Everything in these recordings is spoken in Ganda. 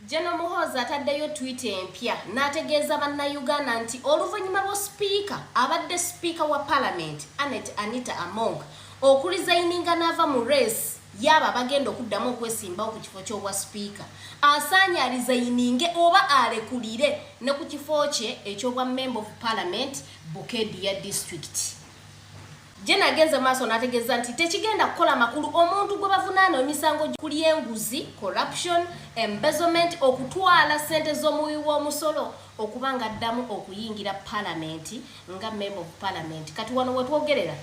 General Muhoozi ataddeyo tweet empya n'ategeeza Bannayuganda nti oluvannyuma lwa sipiika abadde sipiika wa Palamenti Annet Anita Among okuresigninga n'ava mu race y'abo abagenda okuddamu okwesimbawo ku kifo ky'obwa sipiika, asaanye aresigninge oba alekulire ne ku kifo kye eky'obwa Member of Parliament Bukedia District. Jane agenze maaso n'ategeeza nti tekigenda kukola makulu omuntu gwe bavunaana emisango gy'enguzi, corruption, embezzlement, okutwala ssente z'omuwi w'omusolo okuba nga addamu okuyingira palamenti nga Member of Parliament. Kati wano wetwogerera,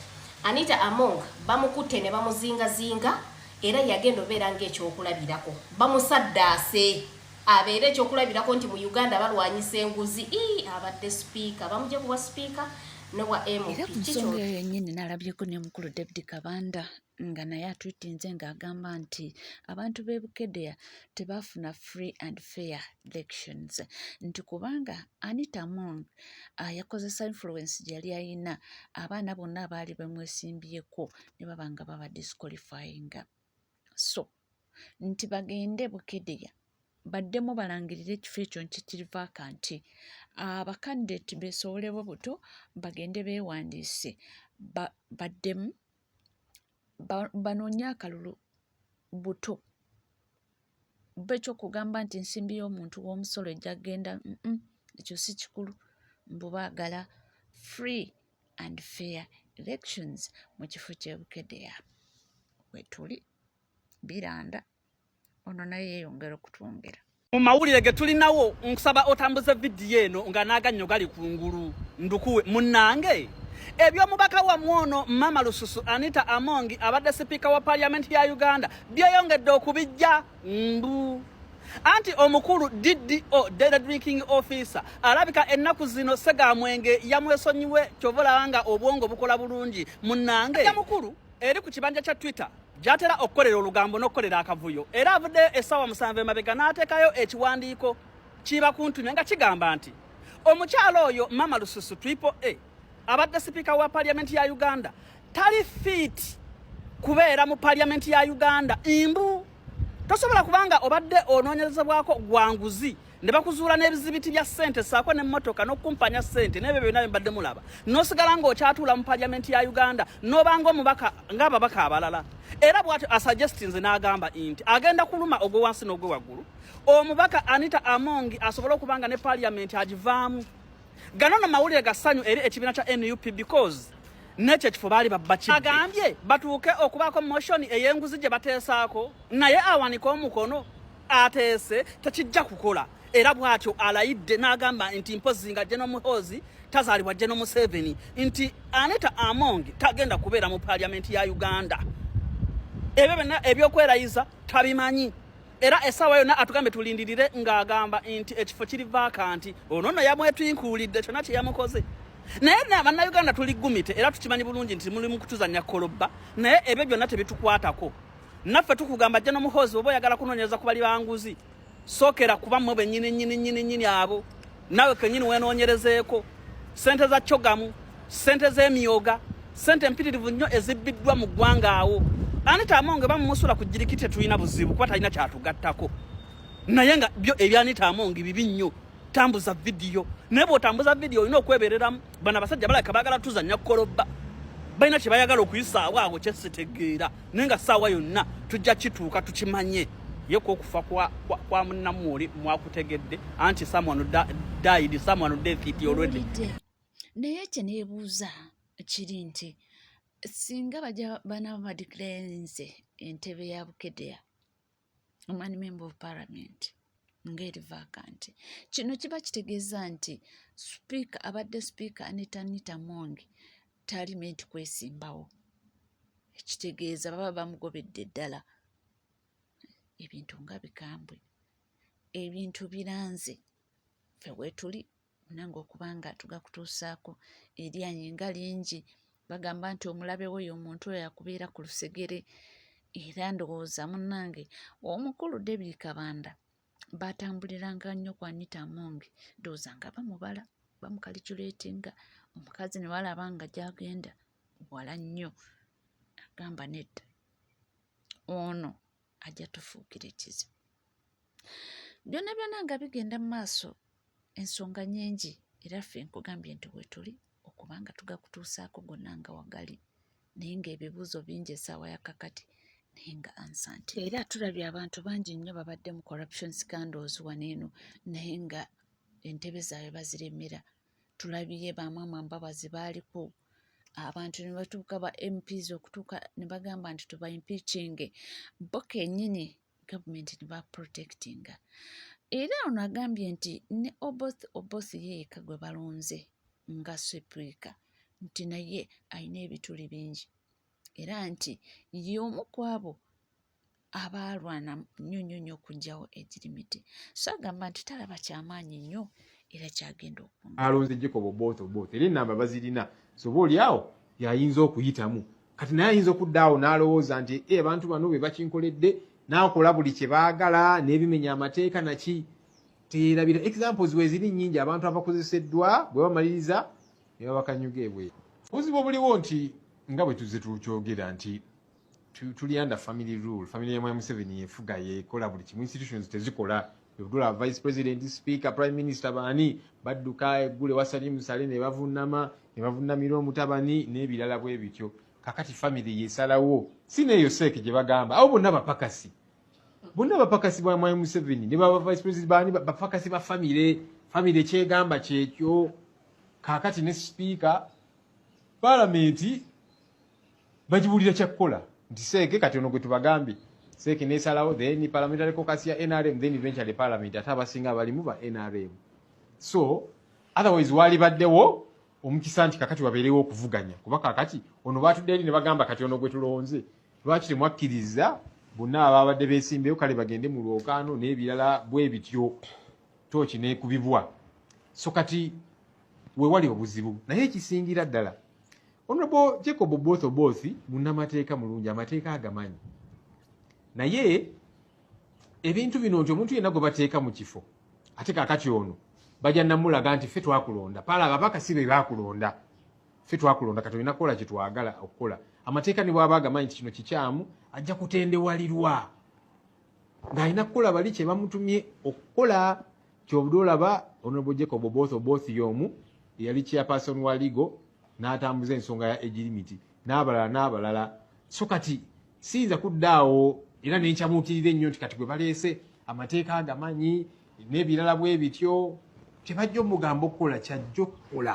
Anita Among bamukutte ne bamuzingazinga era yagenda obeera ng'ekyokulabirako, bamusaddaase abeere ekyokulabirako nti mu Uganda balwanyisa enguzi. Ii abadde sipiika bamugye kuba sipiika ne bwa MP. Era ku nsonga eyo yennyini nalabyeko ne mukulu David Kabanda nga naye atwitinze ng'agamba nti abantu b'e Bukedea tebaafuna free and fair elections, nti kubanga Anita Among yakozesa influence gye yali ayina, abaana bonna abaali bamwesimbyeko ne baba nga baba disqualifyinga, so nti bagende Bukedea baddemu balangirire ekifo ekyo nti kiri vacant, abakandidate beesowolewo buto bagende beewandiise, baddemu banoonye akalulu buto. Bo ekyokugamba nti ensimbi y'omuntu w'omusolo ejja kugenda, ekyo si kikulu, mbu baagala free and fair elections mu kifo ky'e Bukedea. Wetuli biranda, ono naye yeeyongera okutwongera. Mu mawulire ge tulinawo, nkusaba otambuze vidiyo eno nga n'agannyo gali ku ngulu ndukuwe. Munnange, eby'omubaka wammwe ono Mama Lususu Anita Amongi abadde sipiika wa Paliamenti ya Uganda byeyongedde okubijja mbu anti omukulu DDO, Daily Drinking Officer, alabika ennaku zino segamwenge yamwesonyiwe, kyova olaba nga obwongo bukola bulungi. Munnange, mukulu eri ku kibanja kya Twitter gy'atera okukolera olugambo n'okukolera akavuyo, era avuddeyo essaawa 7 emabega n'ateekayo ekiwandiiko kiba kuntumye nga kigamba nti omukyalo oyo Mama Lususu Triple A abadde sipiika wa Paliamenti ya Uganda tali fit kubeera mu Paliamenti ya Uganda. Imbu tosobola kubanga obadde onoonyerezebwako gwanguzi ne bakuzuula n'ebizibiti bya ssente ssaako n'emmotoka n'okukumpanya ssente n'ebyo byonna byembadde mulaba, n'osigala ng'okyatuula mu Paliamenti ya Uganda n'obanga omubaka ng'ababaka abalala. Era bw'atyo asuggestinze n'agamba nti agenda kuluma ogwe wansi n'ogwe waggulu omubaka Anita Amongi asobole okuba nga ne Paliamenti agivaamu. Gano no mawulire ga ssanyu eri ekibiina kya NUP because n'ekyo ekifo baali babba. Agambye batuuke okubaako motion ey'enguzi gye bateesaako, naye awanike omukono ateese tekijja kukola. Era bw'atyo alayidde n'agamba nti mpozi nga General Muhoozi tazaalibwa General Museveni, nti Anita Among tagenda kubeera mu Paliamenti ya Uganda. Ebyo byonna ebyokwerayiza tabimanyi, era essaawa yonna atugambe tulindirire ng'agamba nti ekifo kiri vacant. Ono nno yamwetwinkuulidde kyonna kye yamukoze, naye Bannayuganda tuli gumite era tukimanyi bulungi nti mulimu kutuzannya kolobba, naye ebyo byonna tebitukwatako. Naffe tukugamba, General Muhoozi, oba oyagala kunoonyereza ku bali banguzi, sookera kuba mmwe bennyini nnyini nnyini nnyini abo, naawe kennyini weenoonyerezeeko sente za CHOGM, sente z'emyoga, sente empitirivu nnyo ezibbiddwa mu ggwanga awo. Anita Amonge bamumusula ku jirikiti, tetulina buzibu kuba talina kyatugattako, naye nga byo ebya Anita Amonge bibi nnyo. Tambuza vidiyo, naye bw'otambuza vidiyo olina okwebereramu. Bano abasajja balabika baagala tuzannya kolobba, balina kye bayagala okuyisaawo awo kyesitegeera, naye nga ssaawa yonna tujja kituuka tukimanye. Ye kwokufa kwa munnammwe oli mwakutegedde anti someone died, someone death it already. Naye kye neebuuza kiri nti singa bajja banaaba badeclarinze entebe ya Bukedea omwani member of parliament ng'eri vacant, kino kiba kitegeeza nti sipiika abadde sipiika Anita Among tali meant kwesimbawo, ekitegeeza baba bamugobedde ddala. Ebintu nga bikambwe, ebintu biranze. Ffe weetuli nange okuba nga tugakutuusaako eryanyi nga lingi. Bagamba nti omulabe wo y'omuntu oyo akubeera ku lusegere, era ndowooza munnange omukulu David Kabanda batambuliranga nnyo ku Anita Among, ndowooza nga bamubala, bamucalculatinga, omukazi ne balaba nga gy'agenda wala nnyo, agamba nedda, ono ajja tufuukira ekizibu. Byonna byonna nga bigenda mu maaso, ensonga nnyingi era ffe nkugambye nti wetuli okuba nga tugakutuusaako gonna nga wagali, naye ng'ebibuuzo bingi essaawa ya kakati naye nga ansanti. Era tulabye abantu bangi nnyo babadde mu corruption scandals wano eno naye nga entebe zaabwe baziremera. Tulabye ba Maama Mbabazi baaliko abantu ne batuuka ba MPs okutuuka ne bagamba nti tuba impeachinge bo kennyini gavumenti ne baprotectinga. Era ono agambye nti ne Oboth Oboth ye yekka gwe balonze nga sipiika nti naye alina ebituli bingi era nti y'omu ku abo abaalwana nnyo nnyo nnyo okuggyawo egirimiti. So agamba nti talaba kyamaanyi nnyo era kyagenda okunga. Alonze Jacob Oboth Oboth era enamba bazirina, so oba oli awo yayinza okuyitamu. Kati naye ayinza okudda awo n'alowooza nti e abantu bano be bakinkoledde, n'akola buli kye baagala n'ebimenya amateeka naki. Teyerabira examples weeziri nnyingi, abantu abakozeseddwa bwe bamaliriza ne babakanyuga ebweru. Obuzibu obuliwo nti nga bwe tuzze tukyogera nti tuli under family rule, family ya Mwami Museveni yefuga, yekola buli kimu, institutions tezikola. Ebudula vice president, speaker, prime minister baani badduka eggule wa Salim Saleh ne bavunama ne bavunamira omutabani n'ebirala bwe bityo. Kakati family yesalawo, si neeyo seeke gye bagamba, abo bonna bapakasi, bonna bapakasi bwa Mwami Museveni ne baba vice president baani bapakasi ba family, family kyegamba kyekyo. Kakati ne speaker parliament bagibuulira kyakukola nti seeke kati ono gwe tubagambye seeke nesalawo, then parliamentary caucus ya NRM, then eventually parliament, ate abasinga abalimu ba NRM. So otherwise walibaddewo omukisa nti kakati wabeerewo okuvuganya, kuba kakati ono batudde eri ne bagamba kati ono gwe tulonze, lwaki temwakkiriza bonna ababadde beesimbeyo kale bagende mu lwokaano n'ebirala bwe bityo, tooki n'ekubibwa. So kati wewali obuzibu. Naye ekisingira ddala, Honorable Jacob Oboth Oboth munnamateeka mulungi, amateeka agamanyi, naye ebintu bino nti omuntu yenna gwe bateeka mu kifo ate kakati ono bajja namulaga nti ffe twakulonda, pala ababaka si be bakulonda, ffe twakulonda, kati olina kukola kye twagala okukola. Amateeka ne bw'aba agamanyi nti kino kikyamu, ajja kutendewalirwa ng'alina kukola bali kye bamutumye okukola. Kyobudde olaba Honorable Jacob Oboth Oboth y'omu eyali chairperson wa legal n'atambuza ensonga ya age limit n'abalala n'abalala. So kati siyinza kuddaawo era nenkyamuukirira ennyo nti kati gwe baleese amateeka agamanyi n'ebirala bwe bityo, tebajja omugamba okukola kyajja okukola,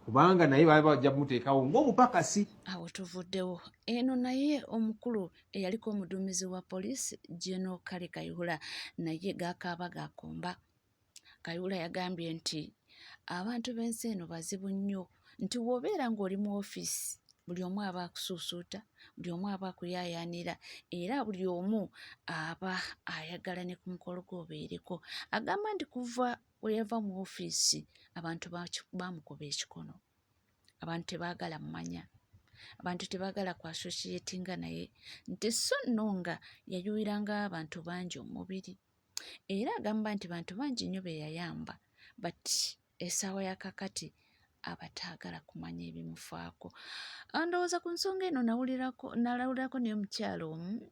kubanga naye baba bajja kumuteekawo ng'omupakasi. Awo tuvuddewo eno naye omukulu eyaliko omuduumizi wa poliisi General Kale Kayihura naye gakaaba gakomba. Kayihura yagambye nti abantu b'ensi eno bazibu nnyo, nti bw'obeera ng'oli mu ofiisi buli omu aba akusuusuuta, buli omu aba akuyaayaanira, era buli omu aba ayagala ne ku mukolo gwe obeereko. Agamba nti kuva we yava mu ofiisi abantu baamukuba ekikono, abantu tebaagala mmanya, abantu tebaagala ku associatinga naye, nti so nno nga yayuwiranga abantu bangi omubiri. Era agamba nti bantu bangi nnyo be yayamba, but essaawa ya kakati abataagala kumanya ebimufaako. Ndowooza ku nsonga eno nalawulirako naye omukyala omu,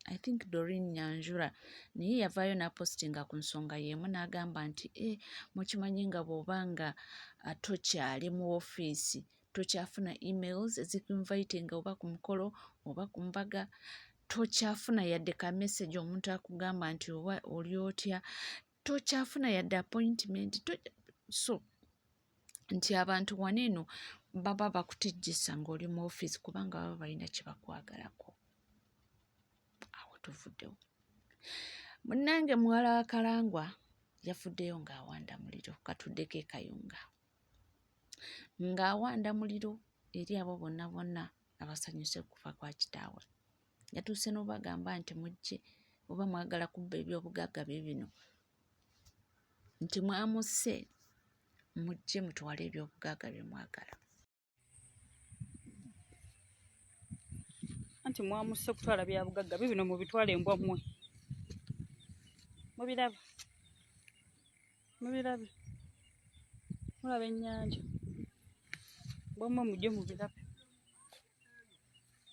I think Doreen Nyanjura, naye yavaayo n'apositinga ku nsonga y'emu n'agamba nti mukimanyi nga bw'oba nga tokyali mu ofiisi tokyafuna emails ezikuinvitinga oba ku mukolo oba ku mbaga, tokyafuna yadde ka message omuntu akugamba nti oba oli otya, tokyafuna yadde appointment. So nti abantu wano eno baba bakutijjisa ng'oli mu ofiisi kubanga baba balina kye bakwagalako. Awo tuvuddewo. Munnange muwala wa Kalangwa yafuddeyo ng'awanda muliro, katuddeko e Kayunga ng'awanda muliro eri abo bonna bonna abasanyuse okufa kwa kitaawe. Yatuuse n'obagamba nti mujje oba mwagala kubba ebyobugagga bye bino, nti mwamusse, mujje mutwale ebyobugagga bye mwagala. Anti mwamusse kutwala byabugagga bibino, mubitwale embwa mmwe. Mubiraba, mubirabe, mulaba ennyanja, mbwa mmwe mujje mubirabe,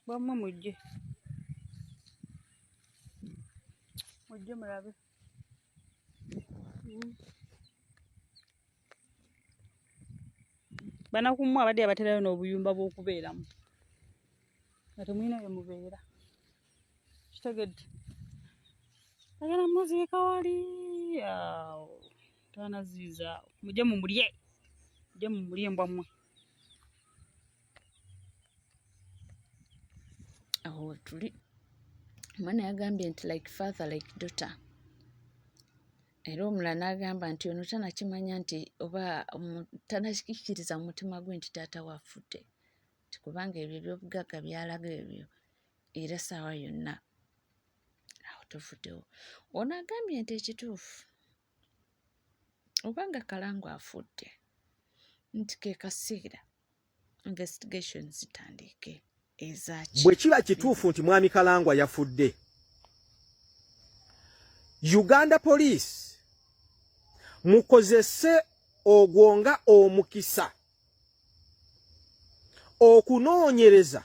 mbwa mmwe mujje. Mujje mulabe. Banakumwe abadde abaterayo n'obuyumba bw'okubeeramu nga temulina we mubeera. Kitegedde. Agenda muziika wali awo tanaziiza awo. Mujje mumulye, mujje mumulye mbwa mmwe. Awo wetuli. Omwana yagambye nti like father like daughter. Era omulala n'agamba nti ono tanakimanya nti oba tanakikkiriza mu mutima gwe nti taata we afudde, nti kubanga ebyo ebyobugagga by'alaga ebyo era ssaawa yonna awo tuvuddewo. Ono agambye nti ekituufu oba nga Kalangwa afudde nti ke kaseera investigation zitandike ezaki. Bwe kiba kituufu nti Mwami Kalangwa yafudde, Uganda Police mukozese ogwo nga omukisa okunoonyereza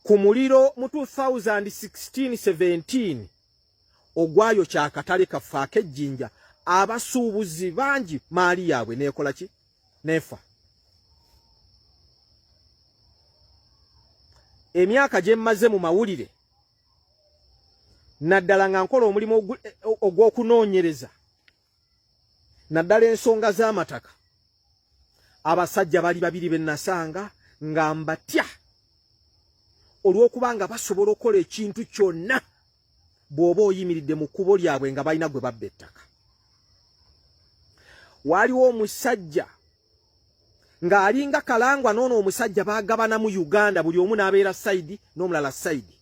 ku muliro mu 2016-17 ogwayokya akatale kaffe ak'ejjinja abasuubuzi bangi maali yaabwe neekola ki nefa emyaka gye mmaze mu mawulire naddala nga nkola omulimu ogw'okunoonyereza naddala ensonga z'amataka abasajja bali babiri be nasanga nga mbatya olw'okuba nga basobola okukola ekintu kyonna bw'oba oyimiridde mu kkubo lyabwe nga balina gwe babba ettaka waaliwo omusajja ng'alinga kalangwa n'ono omusajja baagabana mu uganda buli omu n'abeera sayidi n'omulala sayidi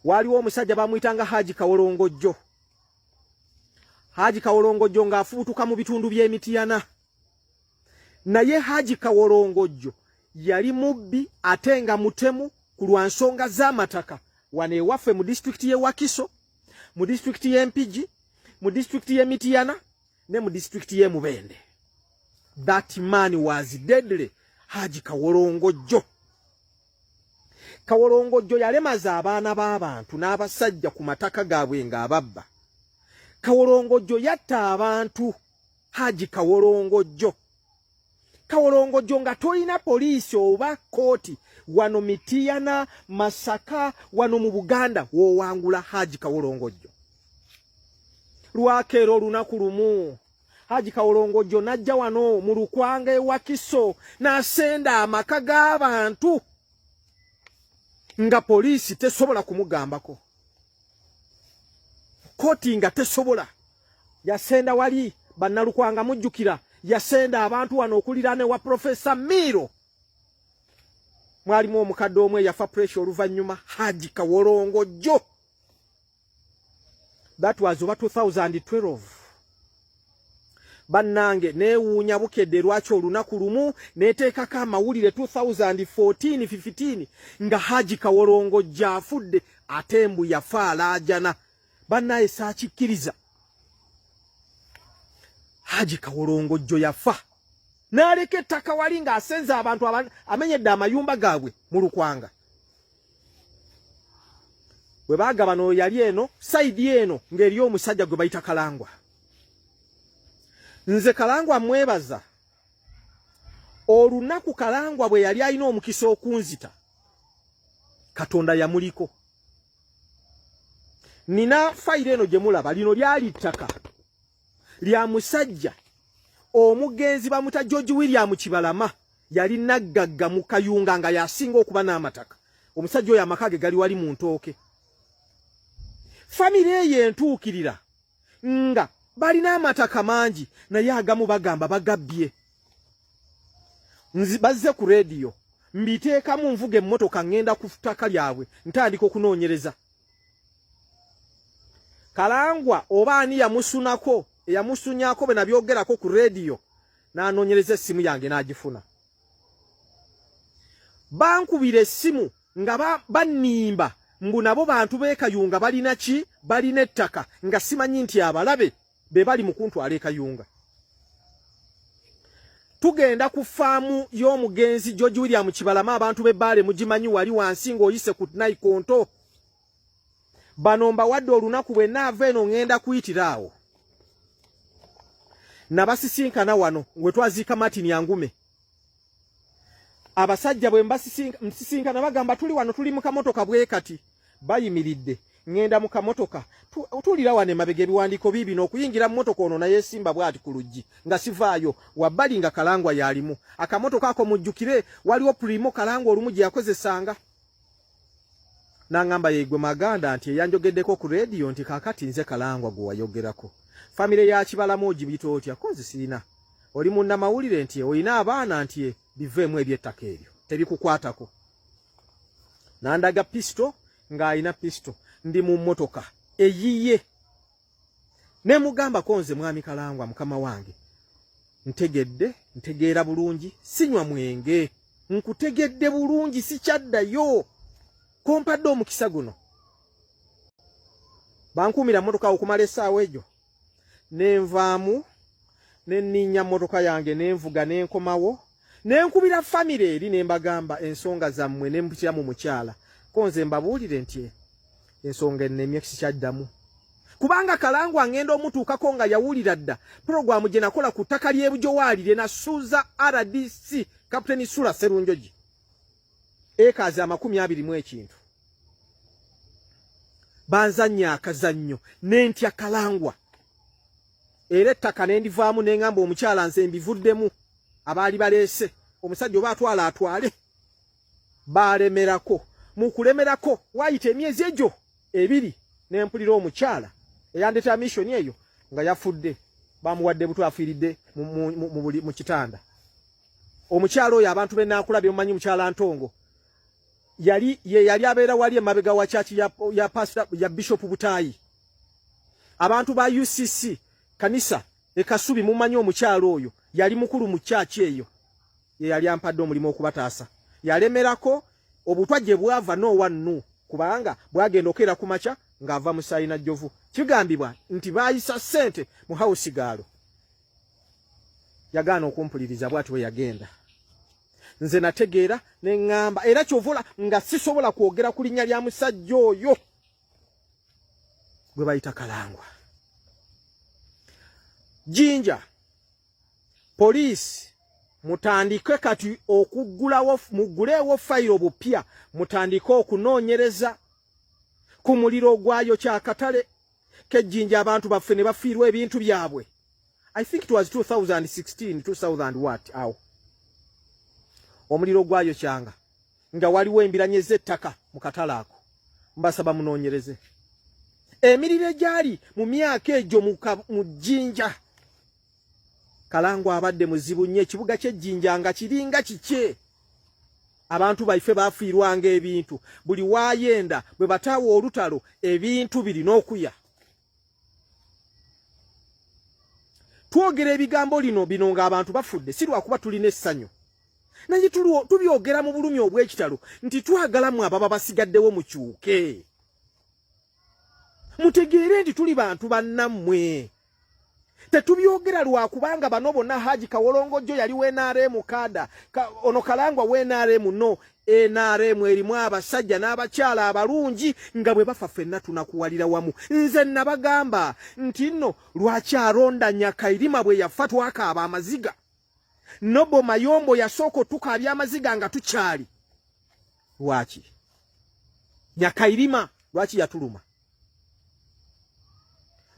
waaliwo omusajja bamuyitanga haji kawolongojjo Haji Kawolongojjo ng'afubutuka mu bitundu by'e Mityana. Naye Haji Kawolongojjo yali mubbi ate nga mutemu ku lwa nsonga z'amataka wano ewaffe mu disitulikiti y'e Wakiso, mu disitulikiti y'e Mpigi, mu disitulikiti y'e Mityana ne mu disitulikiti y'e Mubende. That man was deadly. Haji Kawolongojjo. Kawolongojjo yalemaza abaana b'abantu n'abasajja ku mataka gaabwe ng'ababba. Kawolongojjo yatta abantu. Haji Kawolongojjo. Kawolongojjo nga tolina poliisi oba kkooti wano Mitiyana, Masaka, wano mu Buganda w'owangula Haji Kawolongojjo. Lwakeera olunaku lumu Haji Kawolongojjo n'ajja wano mu Lukwanga e Wakiso n'asenda amaka g'abantu nga poliisi tesobola kumugambako, kkooti nga tesobola. Yasenda wali Bannalukwanga mujjukira, yasenda abantu wano okuliraana ewa Profesa Miiro, mwalimu omukadde omu eyafa pressure oluvannyuma, Haji Kawolongojjo. That was oba 2012. Bannange neewuunya Bukedde lwaki olunaku lumu neeteekako amawulire 2014 15 nga Haji Kawolongojjo afudde ate mbu yafa alaajana. Bannaye saakikkiriza. Haji Kawolongojjo yafa n'aleka ettaka wali ng'asenza abantu amenyedde amayumba gaabwe mu Lukwanga. Bwe baagabana oyo yali eno sayidi eno ng'eriyo omusajja gwe bayita Kalangwa. Nze Kalangwa mwebaza olunaku Kalangwa bwe yali alina omukisa okunzita, Katonda yamuliko. Nina fayiro eno gye mulaba, lino lyali ttaka lya musajja omugenzi bamuta George William Kibalama, yali naggagga mu Kayunga nga yasinga okuba n'amataka. Omusajja oyo amaka ge gali wali mu Ntooke. Famire eyo entuukirira nga balina amataka mangi, naye agamu bagamba bagabbye. Bazze ku rediyo mbiteekamu, nvuga emmotoka ŋŋenda ku ttaka lyabwe, ntandika okunoonyereza. Kalangwa oba ani yamusunako, eyamusunyako bwe nabyogerako ku rediyo, n'anoonyereza essimu yange n'agifuna. Bankubira essimu nga bannimba mbu nabo bantu b'e Kayunga balina ki, balina ettaka, nga simanyi nti abalabe be bali mu kuntwala e Kayunga. Tugenda ku faamu y'omugenzi George William Kibalama, abantu b'e Bbaale mugimanyi, wali wansi ng'oyise ku Naikonto. Bano mbawadde olunaku, bwe naava eno ŋŋenda kuyitira awo. Nabasisinkana wano we twaziika Martin Angume. Abasajja bwe mbasisinkana bagamba tuli wano, tuli mu kamotoka bwe kati, bayimiridde, ŋŋenda mu kamotoka, tuulira wano emabega, ebiwandiiko biibino. Okuyingira mu motoka ono nayesimba bw'ati ku luggi nga sivaayo wabbali, nga Kalangwa yalimu akamotoka ako. Mujjukire waliwo Premio Kalangwa olumu gye yakozesanga. N'aŋŋamba, "Yegwe Maganda?" Nti eyanjogeddeko ku rediyo. Nti, "Kaakati nze Kalangwa gwe wayogerako. Famire ya Kibalamu ogibiyita otya? Ko nze sirina. Oli munnamawulire?" Nti, "Olina abaana?" Nti, "Biveemu ebyettaka ebyo, tebikukwatako." Nandaga pisito, ng'alina pisito, ndi mu mmotoka eyiye. Ne mugambako, "Nze mwami Kalangwa, mukama wange, ntegedde, ntegeera bulungi, sinywa mwenge, nkutegedde bulungi, sikyaddayo, kompadde omukisa guno." Bankuumira mmotoka okumala essaawa egyo, nenvaamu, nenninnya mmotoka yange, nenvuga, nenkomawo, nenkubira famire eri, ne mbagamba ensonga zammwe, ne mpitira mu mukyala. Ko nze mbabuulire nti ensonga ennemye, sikyaddamu, kubanga Kalangwa ngenda omutuukako nga yawulira dda puroguramu gye nakola ku ttaka ly'ebujowaali lye nasuuza RDC Captain Sula Serunjogi, ekaazi 20 mu ekintu. Banzannya akazannyo, nentya Kalangwa, era ettaka ne ndivaamu, ne ŋŋamba omukyala, nze mbivuddemu, abaali baleese omusajja oba atwala atwale. Balemerako. Mu kulemerako waayita emyezi egyo 2, ne mpulira omukyala eyandetera mission eyo nga yafudde, bamuwadde butwa, afiiridde mu kitanda. Omukyala oyo, abantu benaakulabye mumanyi mukyala Ntongo, yali ye yali abeera wali emabega wa church ya pastor, ya Bishop Butayi. Abantu ba UCC kanisa ekasubi mumanyi omukyalo oyo, yali mukulu mu church eyo, ye yali ampadde omulimu okubataasa. Yalemerako, obutwa gye bwava noowa nnu, kubanga bwagenda okeera ku makya ng'ava musaayi na jjovu. Kigambibwa nti baayisa ssente mu house girl. Yagaana okumpuliriza, bw'ati bwe yagenda. Nze nategeera ne ŋŋamba, era kyovula nga sisobola kwogera ku linnya lya musajja oyo gwe bayita Kalangwa. Jinja poliisi, mutandike kati okuggulawo, mugguleewo fayiro bupya, mutandike okunoonyereza ku muliro ogwayo kyakatale kejjinja, abantu baffe ne bafiirwa ebintu byabwe. I think it was 2016, 2000 what awo, omuliro gwayo kyanga nga waliwo embiranye z'ettaka mu katale ako. Mbasaba munoonyereze emiriro egyali mu myaka egyo mu Jjinja. Kalangwa abadde muzibu nnyo. Ekibuga ky'Ejjinja nga kiringa kikye, abantu baife bafiirwanga ebintu. Buli waayenda bwe bataawa olutalo, ebintu birina okuya. Twogera ebigambo lino bino ng'abantu bafudde, si lwakuba tulina essanyu, naye tubyogera mu bulumi obw'ekitalo nti twagalamu ababa basigaddewo mukyuke, mutegeere nti tuli bantu bannammwe. Tetubyogera lwakubanga bano bonna, Haji Kawolongojjo yali w'NRM kada ono Kalangwa w'NRM. No NRM erimu abasajja n'abakyala abalungi nga bwe bafa ffenna tunakuwalira wamu. Nze nabagamba nti nno lwaki aronda Nyakairima bwe yafa twakaaba amaziga, Noble Mayombo yasooka otukaabya amaziga nga tukyali. Lwaki Nyakairima, lwaki yatuluma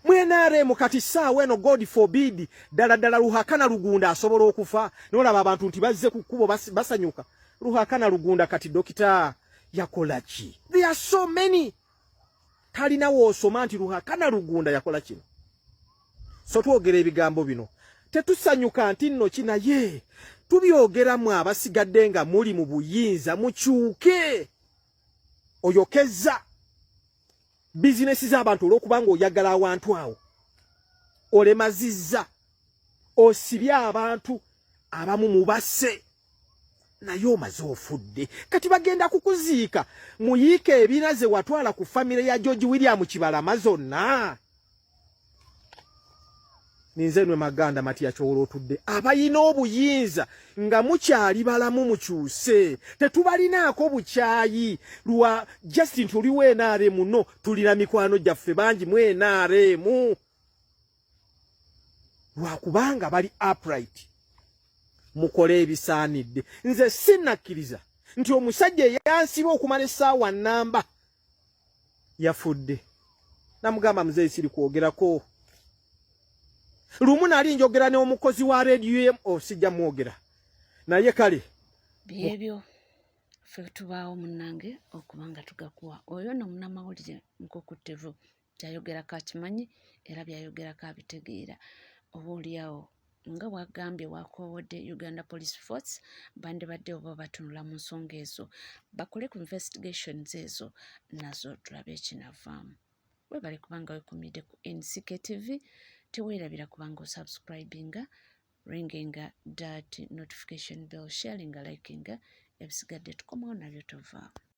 mu NRM? Kati saawa eno, God forbid, ddala ddala Ruhakana Rugunda asobola okufa, nolaba abantu nti bazze ku kkubo basanyuka. Ruhakana Rugunda kati dokita yakola ki? There are so many, talina woosoma nti Ruhakana Rugunda yakola kino. So twogera ebigambo bino, tetusanyuka nti nno ki, naye tubyogeramu abasigadde nga muli mu buyinza mukyuke. Oyokezza bizinesi z'abantu olw'okuba nga oyagala awantu awo, olemazizza, osibye abantu abamu, mubase, naye omaze ofudde. Kati bagenda kukuziika muyiika ebina ze watwala ku famire ya George William Kibalama zonna. Ninze nwe Maganda Matiya Kyowolo otudde. Abayina obuyinza nga mukyali balamu mukyuse. Tetubalinaako bukyayi lwa just nti oliwo NRM no tulina mikwano gyaffe bangi mu NRM. Lwakubanga bali upright. Mukole ebisaanidde. Nze sinnakkiriza nti omusajja eyansiba okumala essaawa nnamba yafudde. Namugamba muzeeyi siri kwogerako. Lumu nali njogera n'omukozi wa rediyo emu, oh, sijja mwogera naye kale. Byebyo ffe tubaawo munnange okuba nga tugakuwa. Oyo nno munnamawulire nkukuttevu, byayogerako akimanyi era byayogerako abitegeera. Oba oliawo nga bw'agambye bw'akoowodde Uganda Police Force, bandibadde oba batunula mu nsonga ezo, bakole ku investigations ezo nazo tulabe ekinavaamu. Webale kubanga wekumidde ku NCK TV, teweerabira kubanga osubscribinga, ringinga that notification bell, sharinga, likinga, ebisigadde tukomawo nabyo tovaamu.